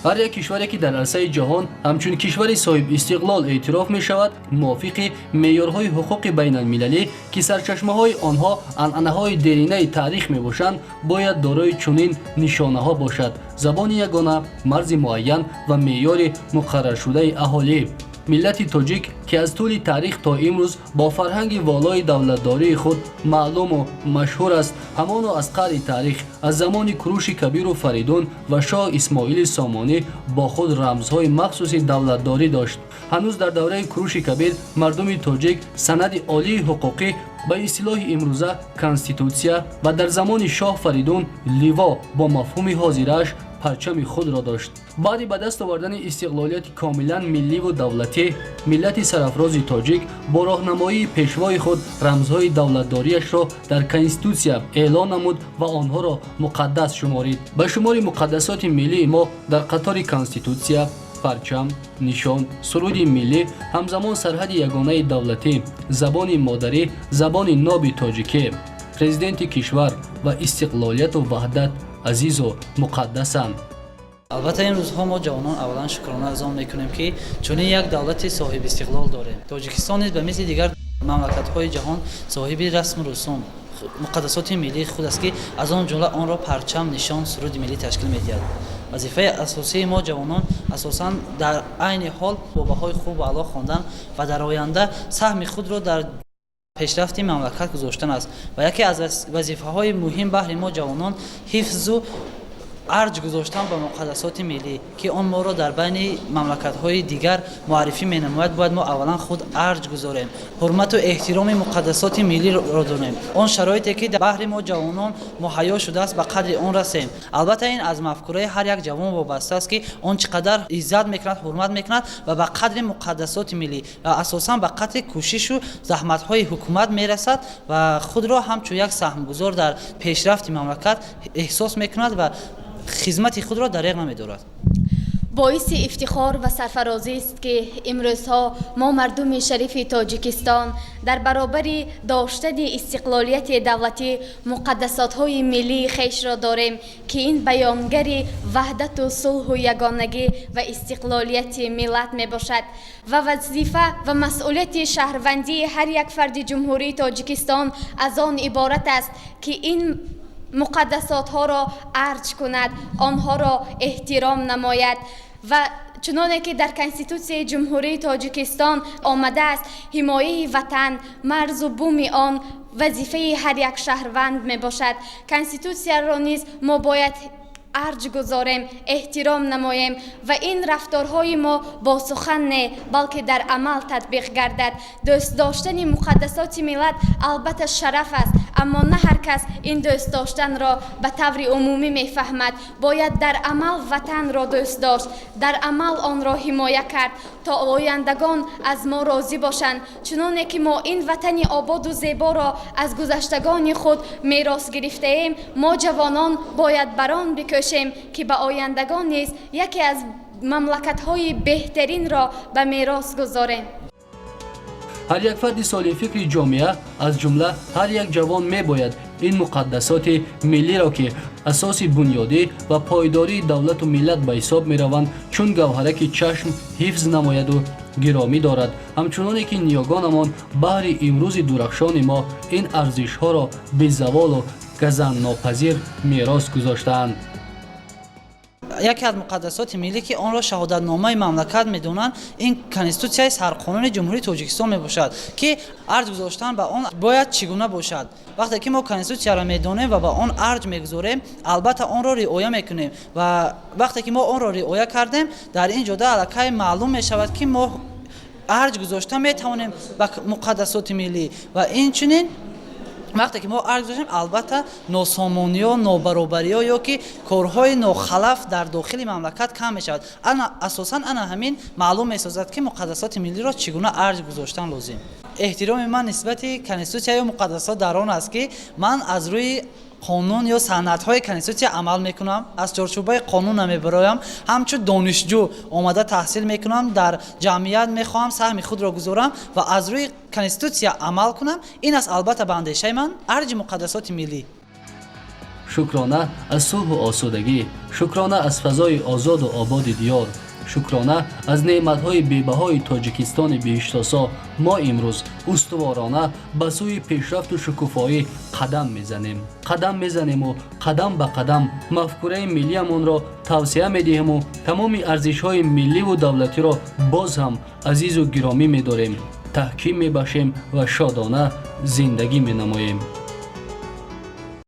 Ҳар як кишваре, ки дар арсаи ҷаҳон ҳамчун кишвари соҳибистиқлол эътироф мешавад, мувофиқи меъёрҳои ҳуқуқи байналмилалӣ, ки сарчашмаҳои онҳо анъанаҳои деринаи таърих мебошанд, бояд дорои чунин нишонаҳо бошад: забони ягона, марзи муайян ва меъёри муқарраршудаи аҳолӣ. Миллати тоҷик, ки аз тӯли таърих то имрӯз бо фарҳанги волои давлатдории худ маълуму машҳур аст, ҳамоно аз қаъри таърих, аз замони Куруши Кабиру Фаридун ва шоҳ Исмоили Сомонӣ, бо худ рамзҳои махсуси давлатдорӣ дошт. Ҳанӯз дар давраи Куруши Кабир мардуми тоҷик санади олии ҳуқуқӣ, ба истилоҳи имрӯза конститутсия, ва дар замони шоҳ Фаридун ливо бо мафҳуми ҳозирааш парчами худро дошт. Баъди ба даст овардани истиқлолияти комилан милливу давлатӣ, миллати сарафрози тоҷик бо роҳнамоии пешвои худ рамзҳои давлатдориашро дар конститутсия эълон намуд ва онҳоро муқаддас шуморид. Ба шумори муқаддасоти миллии мо дар қатори конститутсия, парчам, нишон, суруди миллӣ, ҳамзамон сарҳади ягонаи давлатӣ, забони модарӣ, забони ноби тоҷикӣ, президенти кишвар ва истиқлолияту ваҳдат азизу муқаддасанд. Албатта, ин рӯзҳо мо, ҷавонон, аввалан шукрона аз он мекунем, ки чунин як давлати соҳибистиқлол дорем. Тоҷикистон низ ба мисли дигар мамлакатҳои ҷаҳон соҳиби расму русум, муқаддасоти миллии худ аст, ки аз он ҷумла онро парчам, нишон, суруди миллӣ ташкил медиҳад. Вазифаи асосии мо, ҷавонон, асосан дар айни ҳол бо баҳои хубу аъло хондан ва дар оянда саҳми худро дар пешрафти мамлакат гузоштан аст. Ва яке аз вазифаҳои муҳим баҳри мо, ҷавонон, ҳифзу арҷ гузоштан ба муқаддасоти миллӣ, ки он моро дар байни мамлакатҳои дигар муаррифӣ менамояд. Бояд мо аввалан худ арҷ гузорем, ҳурмату эҳтироми муқаддасоти миллиро донем, он шароите, ки баҳри мо, ҷавонон, муҳайё шудааст, ба қадри он расем. Албатта, ин аз мафкураи ҳар як ҷавон вобаста аст, ки он чӣ қадар иззат мекунад, ҳурмат мекунад ва ба қадри муқаддасоти миллӣ ва асосан ба қадри кӯшишу заҳматҳои ҳукумат мерасад ва худро ҳамчун як саҳмгузор дар пешрафти мамлакат эҳсос мекунад ва хизмати худро дареғ намедорад. Боиси ифтихор ва сарфарозист, ки имрӯзҳо мо, мардуми шарифи Тоҷикистон, дар баробари доштани истиқлолияти давлатӣ муқаддасотҳои миллии хешро дорем, ки ин баёнгари ваҳдату сулҳу ягонагӣ ва истиқлолияти миллат мебошад. Ва вазифа ва масъулияти шаҳрвандии ҳар як фарди Ҷумҳурии Тоҷикистон аз он иборат аст, ки ин муқаддасотҳоро арҷ кунад, онҳоро эҳтиром намояд. Ва чуноне ки дар Конститутсияи Ҷумҳурии Тоҷикистон омадааст, ҳимояи ватан, марзу буми он вазифаи ҳар як шаҳрванд мебошад. Конститутсияро низ мо бояд арҷ гузорем, эҳтиром намоем ва ин рафторҳои мо бо сухан не, балки дар амал татбиқ гардад. Дӯст доштани муқаддасоти миллат албатта шараф аст, аммо на ҳар кас ин дӯст доштанро ба таври умумӣ мефаҳмад. Бояд дар амал ватанро дӯст дошт, дар амал онро ҳимоя кард, то ояндагон аз мо розӣ бошанд. Чуноне ки мо ин ватани ободу зеборо аз гузаштагони худ мерос гирифтаем, мо, ҷавонон, бояд бар он бикӯшем, ки ба ояндагон низ яке аз мамлакатҳои беҳтаринро ба мерос гузорем. Ҳар як фарди солимфикри ҷомеа, аз ҷумла ҳар як ҷавон, мебояд ин муқаддасоти миллиро, ки асоси бунёдӣ ва пойдории давлату миллат ба ҳисоб мераванд, чун гавҳараки чашм ҳифз намояду гиромӣ дорад, ҳамчуноне ки ниёгонамон баҳри имрӯзи дурахшони мо ин арзишҳоро безаволу газанднопазир мерос гузоштаанд. Яке аз муқаддасоти миллӣ, ки онро шаҳодатномаи мамлакат медонанд, ин Конститутсияи сарқонуни Ҷумҳурии Тоҷикистон мебошад, ки арҷ гузоштан ба он бояд чӣ гуна бошад. Вақте ки мо конститутсияро медонем ва ба он арҷ мегузорем, албатта онро риоя мекунем. Ва вақте ки мо онро риоя кардем, дар ин ҷода аллакай маълум мешавад, ки мо арҷ гузошта метавонем ба муқаддасоти миллӣ. Ва инчунин вақте ки мо арҷ гузоштем, албатта носомониҳо, нобаробариҳо ё ки корҳои нохалаф дар дохили мамлакат кам мешавад. Ана асосан ана ҳамин маълум месозад, ки муқаддасоти миллиро чӣ гуна арҷ гузоштан лозим. Эҳтироми ман нисбати конститутсия ё муқаддасот дар он аст, ки ман аз рӯи қонун ё санадҳои конститутсия амал мекунам, аз чорчӯбаи қонун намебароям. Ҳамчун донишҷӯ омада таҳсил мекунам, дар ҷамъият мехоҳам саҳми худро гузорам ва аз рӯи конститутсия амал кунам. Ин аст, албатта, ба андешаи ман, арҷи муқаддасоти миллӣ. Шукрона аз сулҳу осудагӣ, шукрона аз фазои озоду ободи диёр, шукрона аз неъматҳои бебаҳои Тоҷикистони биҳиштосо. Мо имрӯз устуворона ба сӯи пешрафту шукуфоӣ қадам мезанем, қадам мезанему қадам ба қадам мафкураи миллиамонро тавсеа медиҳему тамоми арзишҳои милливу давлатиро боз ҳам азизу гиромӣ медорем, таҳким мебахшем ва шодона зиндагӣ менамоем.